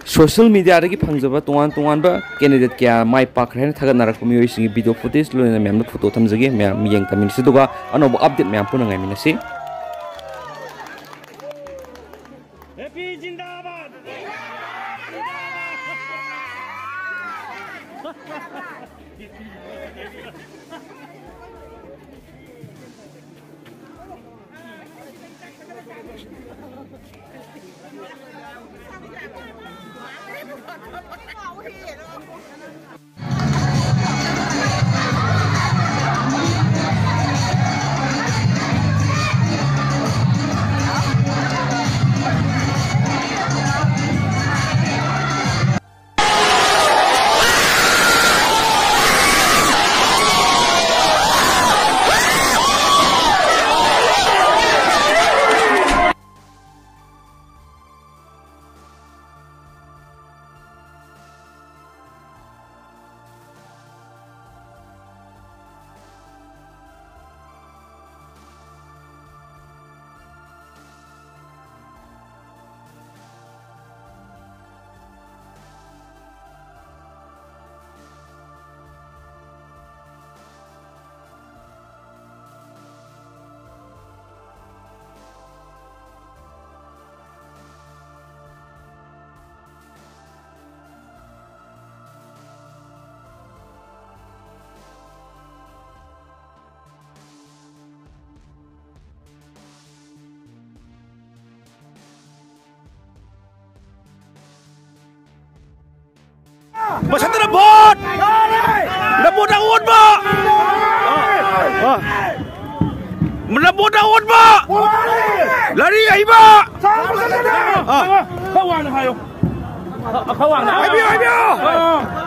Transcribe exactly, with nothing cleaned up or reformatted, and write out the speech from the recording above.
Social ꯃꯤꯗꯤꯌꯥꯗꯒꯤ ꯐꯪꯖꯕ ꯇꯣꯉꯥꯟ ꯇꯣꯉꯥꯟꯕ ꯀꯦꯟꯗꯤꯗꯦꯠ ꯀꯌꯥ ꯃꯥꯏ ꯄꯥꯛꯈ꯭ꯔꯦ ꯍꯥꯏꯅ ꯊꯥꯒꯠꯅꯔꯛꯄ ꯃꯤꯑꯣꯏꯁꯤꯡꯒꯤ ꯚꯤꯗꯤꯑꯣ ꯐꯨꯇꯦꯖ ꯂꯣꯏꯅꯅ ꯃꯌꯥꯝꯗ ꯐꯣꯇꯣ ꯊꯝꯖꯒꯦ꯫ ꯃꯌꯥꯝ ꯃꯤꯠꯌꯦꯡ ꯇꯝꯃꯤꯟꯅꯁꯤ, ꯑꯗꯨꯒ ꯑꯅꯧꯕ ꯑꯞꯗꯦꯠ ꯃꯌꯥꯝ ꯄꯨꯟꯅ ꯉꯥꯏꯃꯤꯟꯅꯁꯤ꯫ ꯃꯁꯟꯗꯅ ꯚꯣꯠ! ꯅꯝꯕꯣꯗ ꯑꯣꯟꯕ! ꯑ꯫ ꯅꯝꯕꯣꯗ ꯑꯣꯟꯕ! ꯂꯥꯏꯔꯤꯛ ꯍꯩꯕ! ꯑ꯫ ꯈꯔ ꯋꯥꯡꯅ ꯍꯥꯏꯌꯣ꯫ ꯈꯔ ꯋꯥꯡꯅ ꯍꯥꯏꯌꯣ꯫ ꯍꯥꯏꯕꯤꯌꯨ, ꯍꯥꯏꯕꯤꯌꯨ! ꯑ꯫